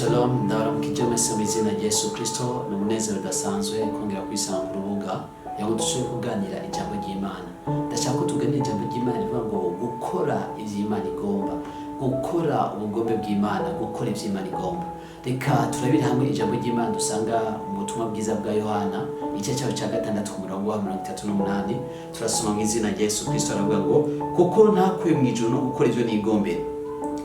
Shalom, ndabaramukije mwese mu izina rya Yesu Kristo. Ni umunezero udasanzwe kongera kwisanga ku rubuga kugira ngo dushobore kuganira ijambo ry'Imana. Ndashaka ko tuganira ijambo ry'Imana rivuga ngo gukora ivyo Imana igomba, gukora ubugombe bw'Imana, gukora ivyo Imana igomba. Reka turabire hamwe ijambo ry'Imana dusanga mu butumwa bwiza bwa Yohana, igice cyaho cya 6, ku murongo wa 38. Turasoma mu izina rya Yesu Kristo. Aravuga ngo: "Kuko ntakuye mu ijuru no gukora ivyo nigombera,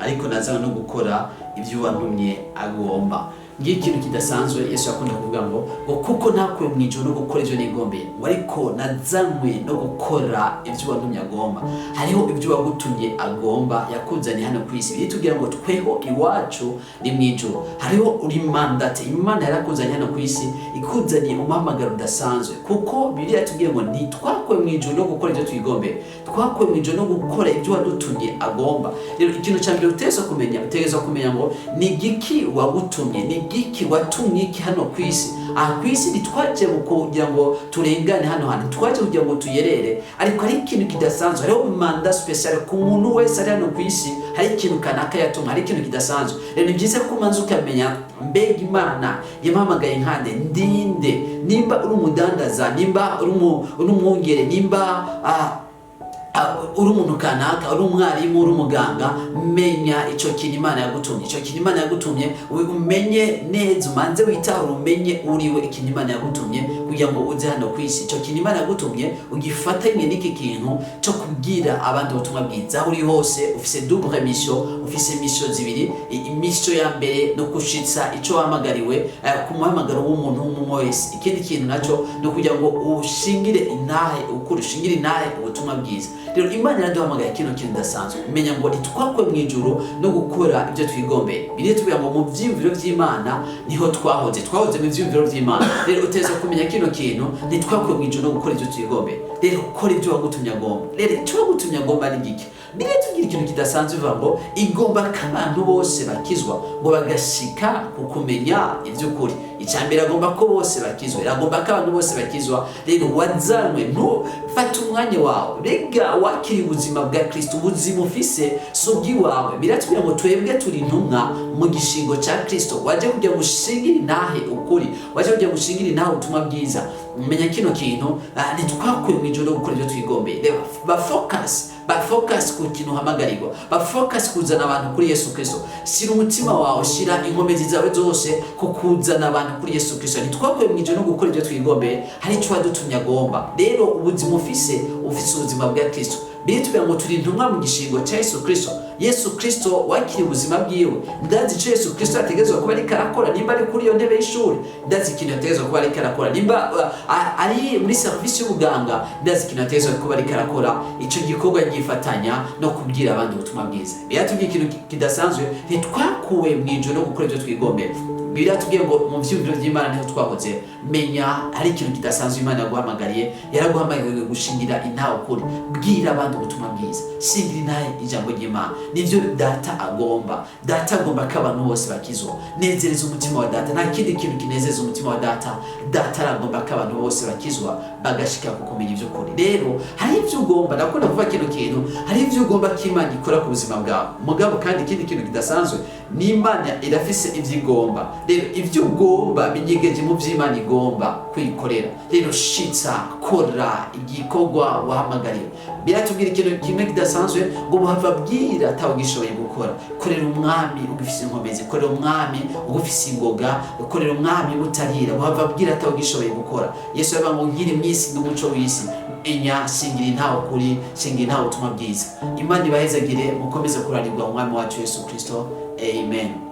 ariko nazanywe no gukora ibyo uwantumye agomba." Ngiyo ikintu kidasanzwe Yesu yakunda kuvuga ngo kuko ntakuwe mu ijuru no gukora ibyo nigombeye, ngo ariko nazanywe no gukora ibyo uwantumye agomba. Hariho ibyo uwagutumye agomba, yakuzanye hano ku isi. Biritubwira ngo tweho iwacu ni mu ijuru. Hariho uri mandaté, Imana yarakuzanye hano ku isi, ikuzaniye umuhamagaro udasanzwe, kuko Bibiliya yatubwiye ngo ntitwakuwe mu ijuru no gukora ibyo twigombeye, twakuwe mu ijuru no gukora ibyo wadutumye agomba. Rero ikintu cya mbere utegerezwa kumenya, utegerezwa kumenya ngo ni igiki wagutumye, ni igiki watumye iki hano ku isi. Aha ku isi ntitwaje mu kugira ngo turengane hano hantu, ntitwaje kugira ngo tuyerere, ariko hari ikintu kidasanzwe. Hariho mandat spécial ku muntu wese ari hano ku isi. Hari ikintu kanaka yatumwe, hari ikintu kidasanzwe. Rero ni byiza ko umanza ukamenya: mbega Imana yampamagaye nkande? Ndinde? Nimba uri umudandaza, nimba uri umwungere, nimba uri umuntu kanaka, uri umwarimu, uri umuganga, menya icyo kintu Imana yagutumye. Icyo kintu Imana yagutumye umenye neza, umanze witahure, umenye uriwe ikintu Imana yagutumye kugira ngo uze hano ku isi. Icyo kintu Imana yagutumye ugifatanye n'iki kintu cyo kubwira abandi ubutumwa bwiza. Aho uri hose ufise double mission, ufise mission zibiri. Mission ya mbere no gushitsa ico wahamagariwe, ku muhamagaro w'umuntu w'umwe wese. Ikindi kintu naco ni ukugira ngo ushingire intahe ukuri, ushingire intahe ubutumwa bwiza. Rero Imana iraduhamagaye kino kintu kidasanzwe. Menya ngo ntitwakwe mu ijuru no gukora ibyo twigombeye. Biriya tubwira ngo mu vyiyumviro vy'Imana niho twahoze, twahoze mu vyiyumviro vy'Imana. Rero uteza kumenya kino kintu: ntitwakwe mu ijuru no gukora ibyo twigombeye. Rero kora ibyo wagutumye agomba. Rero icyo wagutumye agomba ni giki? Biriya tubwira ikintu kidasanzwe, bivuga ngo igomba ko abantu bose bakizwa, ngo bagashika ku kumenya iby'ukuri. Icya mbere, agomba ko bose bakizwa, agomba ko abantu bose bakizwa. Rero wazanywe, ntufate umwanya wawe. Rega wakiriye ubuzima bwa Kristo, ubuzima ufise si ubw'iwawe. Biratubwira ngo twebwe turi intumwa mu gishingo cya Kristo. Waje kugira ngo ushingire intahe ukuri, waje kugira ngo ushingire intahe ubutumwa bwiza. Menya kino kintu: ntitwakuye mu ijuru gukora ibyo twigombeye. Reba, ba focus, ba focus ku kintu uhamagarirwa, ba focus kuzana abantu kuri Yesu Kristo. Shyira umutima wawe, shyira inkomezi zawe zose ku kuzana abantu kuri Yesu Kristo. Ntitwakuye mu ijuru no gukora ibyo twigombeye, hari icyo wadutumye agomba. Rero ubuzima ufise, ufise ubuzima bwa Kristo. Biritubwira ngo turi intumwa mu gishingo cya Yesu Kristo. Yesu Kristo wakiriye ubuzima bwiwe, ndazi icyo Yesu Kristo ategerezwa kuba ariko arakora. Nimba ari kuri iyo ntebe y'ishuri, ndazi ikintu ategerezwa kuba ariko arakora. Nimba ari muri serivisi y'ubuganga, ndazi ikintu ategerezwa kuba ariko arakora. Icyo gikorwa gifatanya no kubwira abandi ubutumwa bwiza. Biratubwira ikintu kidasanzwe: ntitwakuwe mu ijuru no gukora ibyo twigombera. Biratubwiye ngo mu vyiyumviro vy'Imana niho twahoze. Menya hari ikintu kidasanzwe Imana yaguhamagariye. Yaraguhamagariye gushingira intahe ukuri. Bwira abandi ubutumwa bwiza, shingira intahe ijambo ry'Imana. Nivyo Data agomba. Data agomba ko abantu bose bakizwa. Nezereza umutima wa Data. Nta kindi kintu kinezeza umutima wa Data. Data aragomba ko abantu bose bakizwa, bagashika ku kumenya ivy'ukuri. Rero hari ivyo ugomba, ndakunda kuvuga kino kintu, hari ivyo ugomba ko Imana ikora ku buzima bwawe. Mugabo kandi ikindi kintu kidasanzwe ni Imana irafise ivyo igomba. Rero ivyo ugomba binyegeje mu vy'Imana igomba kwikorera. Rero shitsa, kora igikorwa wahamagariwe. Biratubwira ikintu kimwe kidasanzwe ngo buhava bwira atawugishoboye gukora. Korera Umwami ugifise inkomezi, korera Umwami ugufise ingoga, korera Umwami butarira. Buhava bwira atawugishoboye gukora. Yesu yavuga ngo: "Nkiri mw'isi ndi umuco w'isi." Enya shingira intaho kuri, shingira intaho ubutumwa bwiza. Imana ibahezagire, mukomeze kurarirwa Umwami wacu Yesu Kristo. Amen.